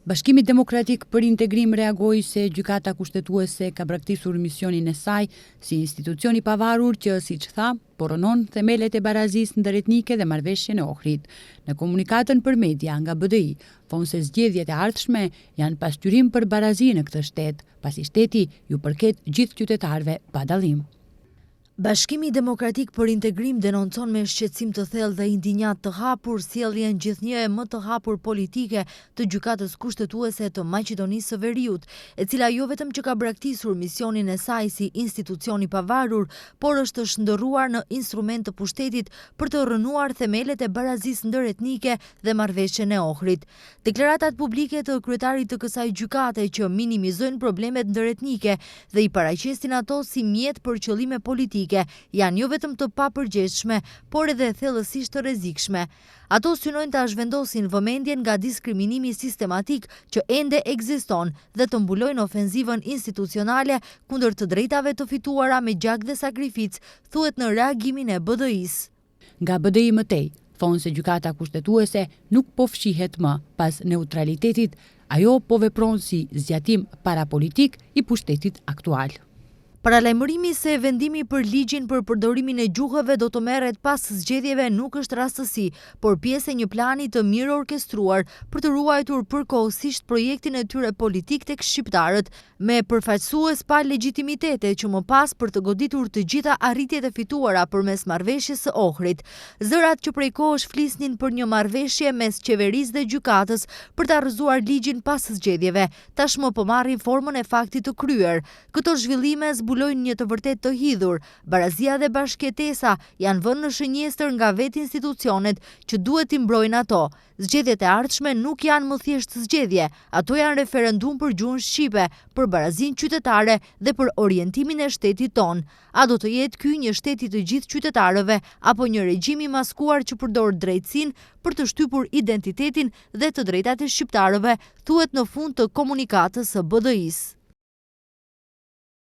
Bashkimi Demokratik për Integrim reagoi se Gjykata Kushtetuese ka braktisur misionin e saj si institucion i pavarur që, siç tha, po rrënon themelet e barazisë ndëretnike dhe marrëveshjen e Ohrit. Në komunikatën për media nga BDI, thonë se zgjedhjet e ardhshme janë pasqyrim për barazi në këtë shtet, pasi shteti ju përket gjithë qytetarëve pa dallim. Bashkimi Demokratik për Integrim denoncon me shqetësim të thellë dhe indinjatë të hapur sjelljen gjithnjë e më të hapur politike të Gjykatës Kushtetuese të Maqedonisë së Veriut, e cila jo vetëm që ka braktisur misionin e saj si institucion i pavarur, por është shndërruar në instrument të pushtetit për të rrënuar themelet e barazisë ndëretnike dhe Marrëveshjen e Ohrit. Deklaratat publike të kryetarit të kësaj gjykate që minimizojnë problemet ndëretnike dhe i paraqesin ato si mjet për qëllime politike janë jo vetëm të papërgjegjshme, por edhe thellësisht të rrezikshme. Ato synojnë ta zhvendosin vëmendjen nga diskriminimi sistematik që ende ekziston dhe të mbulojnë ofenzivën institucionale kundër të drejtave të fituara me gjak dhe sakrificë, thuhet në reagimin e BDI-së. Nga BDI më tej, thonë se Gjykata Kushtetuese nuk po fshihet më pas neutralitetit, ajo po vepron si zgjatim parapolitik i pushtetit aktual. Paralajmërimi se vendimi për ligjin për përdorimin e gjuhëve do të merret pas zgjedhjeve nuk është rastësi, por pjesë e një plani të mirëorkestruar për të ruajtur përkohësisht projektin e tyre politik tek shqiptarët, me përfaqësues pa legjitimitete që më pas për të goditur të gjitha arritjet e fituara përmes Marrëveshjes së Ohrit. Zërat që prej kohësh flisnin për një marrëveshje mes qeverisë dhe gjykatës për ta rrëzuar ligjin pas zgjedhjeve, tashmë po marrin formën e faktit të kryer. Këto zhvillime zbulojnë një të vërtetë të hidhur, barazia dhe bashkëjetesa janë vënë në shënjestër nga vetë institucionet që duhet t'i mbrojnë ato. Zgjedhjet e ardhshme nuk janë më thjesht zgjedhje, ato janë referendum për gjuhën shqipe, për barazinë qytetare dhe për orientimin e shtetit tonë. A do të jetë ky një shtet i të gjithë qytetarëve apo një regjim i maskuar që përdor drejtësinë për të shtypur identitetin dhe të drejtat e shqiptarëve, thuhet në fund të komunikatës së BDI-së.